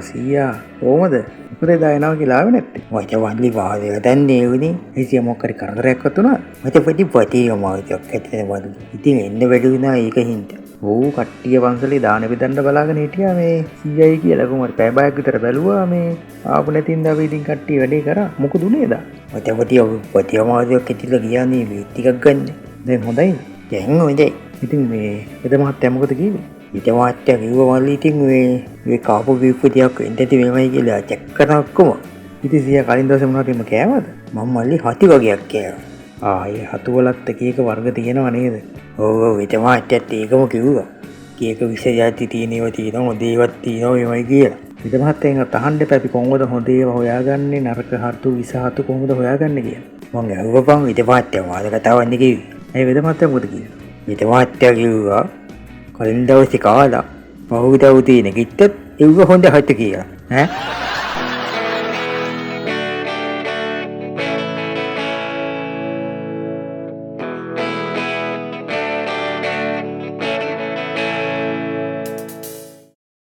සීයා කොහමද? මොකද එදා එනවා කියලා ආවේ නැත්තේ? මට වල්ලි වාදයක් දන්නේ උනේ. ඒ සීයා මොකක් හරි කරදරයක්වත් වුණාද? මට පොඩි පොතේ අමාරුවක් ඇතිවෙන වල්ලි. ඉතින් එන්න බැරි වුණා ඒක හින්දා. ඔව් කට්ටිය පන්සලේ දාන බෙදන්න බලාගෙන හිටියා මේ සීයයි කියලා. කොහොම හරි පැය භාගයක් විතර බැලුවා මේ ආපු නැති හින්දා අපි ඉතින් කට්ටිය වැඩේ කරා. මොකද උනේ එදා? මට පොඩි පොතේ අමාරුවක් ඇතිලා ගියා නේ මේ ටිකක් ගන්න. දැන් හොඳයි. දැන් හොඳයි. ඉතින් මේ එද මහත්තයා මොකද කිව්වේ? ඊට මහත්තයා කිව්වා මල්ලි ඉතින් මේ මේ කාපු බීපු ටිකක් වෙන්න ඇති මෙහෙමයි කියලා චෙක් කරන ඔක්කොම. ඉතින් සීයා කලින් දවසේ මොනවද එහෙම කෑවද? මං මල්ලි හති වගේක් කෑවා. ආ ඒ හතු වලත් එක එක වර්ග තියෙනවා නේද? ඔව් ඔව් ඊට මහත්තයත් ඒකම කිව්වා. එක එක විෂ ජාති තියෙන ඒවා තියෙනවා, හොඳ ඒවාත් තියෙනවා මෙහෙමයි කියලා. ඊට මහත්තයෙන් අහන්න එපා අපි කොහොමද හොඳ ඒවා හොයාගන්නේ, නරක හතු විෂ හතු කොහොමද හොයාගන්නේ කියලා. මං ඇහුවා බං ඊට මහත්තයා මාද කතාවක් නේ කිව්වේ. ඇයි වෙද මහත්තයා මොකද කිව්වේ? ඊට මහත්තයා කිව්වා කලින් දවසේ කාලා පහුවදා උදේ නැගිට්ටත් එව්ව හොඳ හතු කියලා. ඈ?